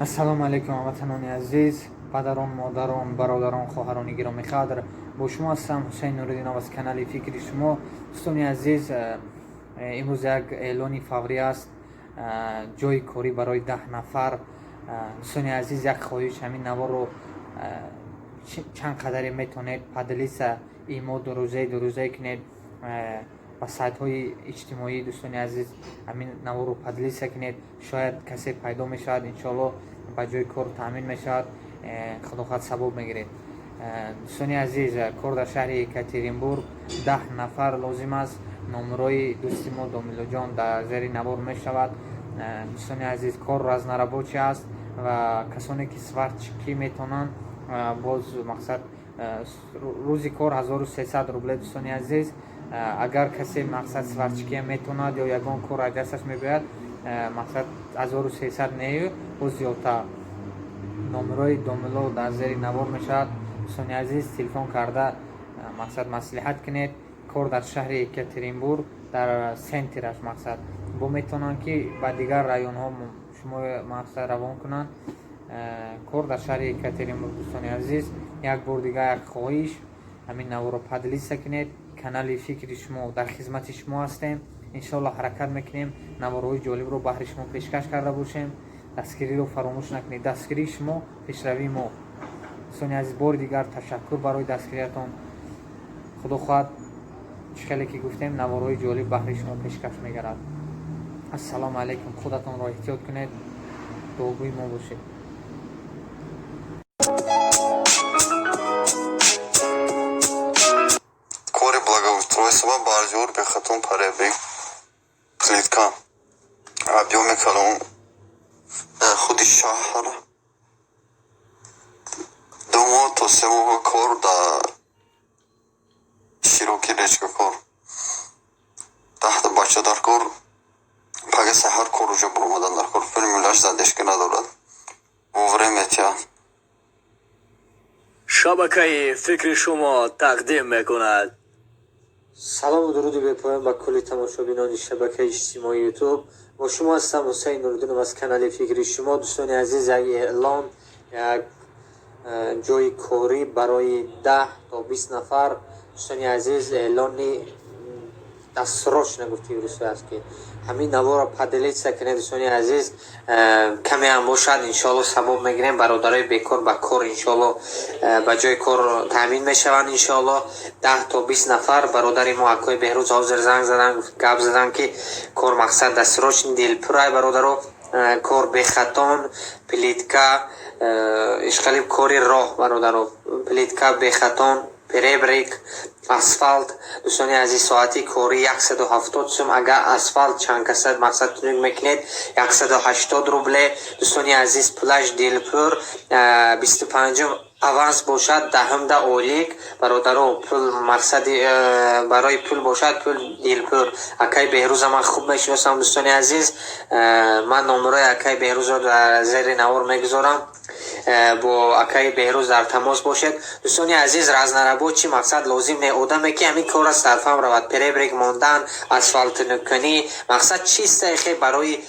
Ассалому алайкум, ҳамватанони азиз, падарон, модарон, бародарон, хоҳарони гиромӣ қадр. Бо шумо ҳастам Ҳусайн Нуриддинов аз канали «Фикри шумо». Дӯстони азиз, имрӯз як эълони фаврӣ аст, ҷойи корӣ барои 10 нафар. Дӯстони азиз, як хоҳиш: ҳамин наворро чанд қадаре метавонед поделиться, имо, дурӯзаи дурӯзае кунед ба сайтҳои иҷтимоӣ. Дӯстони азиз, ҳамин наворро поделиться кунед, шояд касе пайдо мешавад, иншоалло ба ҷои кор таъмин мешавад, худо хоҳад, савоб мегиред. Дӯстони азиз, кор дар шаҳри Екатеринбург, 10 нафар лозим аст. Номерои дӯсти мо Домилоҷон дар зери навор мешавад. Дӯстони азиз, кор разнорабочий аст ва касоне ки сварщик ӣ метавонанд. Боз мақсад, рӯзи кор 1300 рубле. Дӯстони азиз, агар касе, мақсад, сварщик ия метавонад ё ягон кор аз дасташ мебиёяд, мақсад, 1300 нею, боз зиёдтар. Номерои Домило дар зери навор мешавад. Дӯстони азиз, телефон карда, мақсад, маслиҳат кунед. Кор дар шаҳри Екатеринбург, дар центр аш. Мақсад, бо метавонанд, ки ба дигар районҳо шумо, мақсад, равон кунанд. Кор дар шаҳри Екатеринбург. Дӯстони азиз, як бор дигар як хоҳиш: ҳамин наворро поделиться кунед. Канали «Фикри шумо» дар хизмати шумо ҳастем. Иншоалло, ҳаракат мекунем, наворҳои ҷолибро баҳри шумо пешкаш карда бошем. Дастгириро фаромӯш накунед. Дастгирии шумо — пешравии мо. Дӯстони азиз, бори дигар ташаккур барои дастгириятон. Худо хоҳад, чӣ хеле ки гуфтем, наворҳои ҷолиб баҳри шумо пешкаш мегардад. Ассалому алайкум, худатонро эҳтиёт кунед, дуогӯи мо бошед. Кори благоустройства, бордюр, бетон, поребрик, плитка, объёми калон, дар худи шаҳр, 2 моҳ то 3 моҳ кор, дар Широкий Речка кор, 10та бача дар кор. Пага саҳар кор уҷо баромадан дар кор, пули мулаш задержка надорад, вовремя тя. Шабакаи «Фикри шумо» тақдим мекунад. Салому дуруди бепоён ба кулли тамошобинони шабакаи иҷтимоии Ютуб. Бо шумо ҳастам Ҳусайн Нуриддинов аз канали «Фикри шумо». Дӯстони азиз, як эълон, як ҷойи корӣ барои 10 то 20 нафар. Дӯстони азиз, эълони дастрочно гуфти русо аст, ки ҳамин наворро поделиться кунед. Дӯстони азиз, каме ҳам бошад, иншоалло, савоб мегирем. Бародарои бекор ба кор, иншоалло, ба ҷои кор таъмин мешаванд, иншоалло. 10 то 20 нафар. Бародари мо акои Беҳрӯз ҳозир занг задан, гап задан, ки кор, мақсад, дастрочный, дилпурай, бародаро. Кор бетон, плитка, ишқалиб, кори роҳ, бародаро, плитка, бетон, поребрик, асфалт. Дӯстони азиз, соати корӣ 170 сум. Агар асфалт чанд каса, мақсад, тунук мекунед, 180 рубле. Дӯстони азиз, пулаш дилпур. 25-ум аванс бошад, 10-умда ойлик. Бародаро, пул, мақсади, барои пул бошад, пул дилпур. Акаи Беҳрӯза ман хуб мешиносам. Дӯстони азиз, ман номерои акаи Беҳрӯзро дар зери навор мегузорам, бо акаи Беҳрӯз дар тамос бошед. Дӯстони азиз, разнорабочий, мақсад, лозим не, одаме ки ҳамин кора сарфам равад: поребрик мондан, асфалтнукунӣ, мақсад, чистае хе барои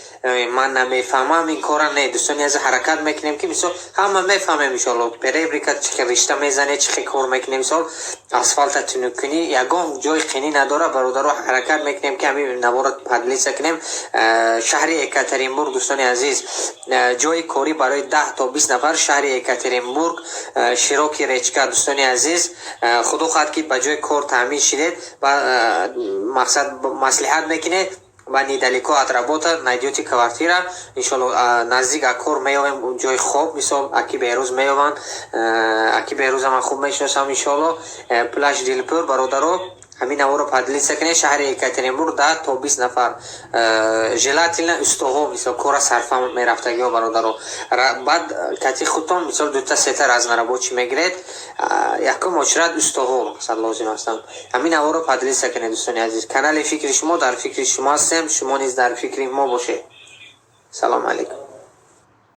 ман намефаҳмам ин кора не. Дӯстони азиз, ҳаракат мекунем, ки мисол ҳама мефаҳмем, иншоалло, поребрик а чӣ хел ришта мезане, чӣ хел кор мекунем, мисол, асфалта тунуккунӣ ягон ҷои қинӣ надора. Бародаро, ҳаракат мекунем, ки ҳамин наворро поделиться кунем. Шаҳри Екатеринбург, дӯстони азиз, ҷои корӣ барои 10 то 20 нафар, шаҳри Екатеринбург, Широкий Речка. Дӯстони азиз, худо хоҳад, ки ба ҷои кор таъмин шидед ва, мақсад, маслиҳат мекунед ва недалеко от работа найдете квартира, иншолло. Наздик а кор меёвем ҷои хоб, мисол, аки Беҳрӯз меёванд. Аки Беҳрӯза ман хуб мешиносам, иншолло. Пулаш дилпур. Бародаро, ҳамин наворро поделиться кунед. Шаҳри Екатеринбург, 10 то 20 нафар, желательно устоҳо, мисол, кора сарфа мерафтагиҳо. Бародаро, баъд кати худтон, мисол, дута сета разнорабочий мегиред. Якум очередь устоҳо, мақсад, лозим ҳастанд. Ҳамин наворро поделиться кунед, дӯстони азиз. Канали «Фикри шумо», дар фикри шумо ҳастем, шумо низ дар фикри мо бошед. Салому алайкум.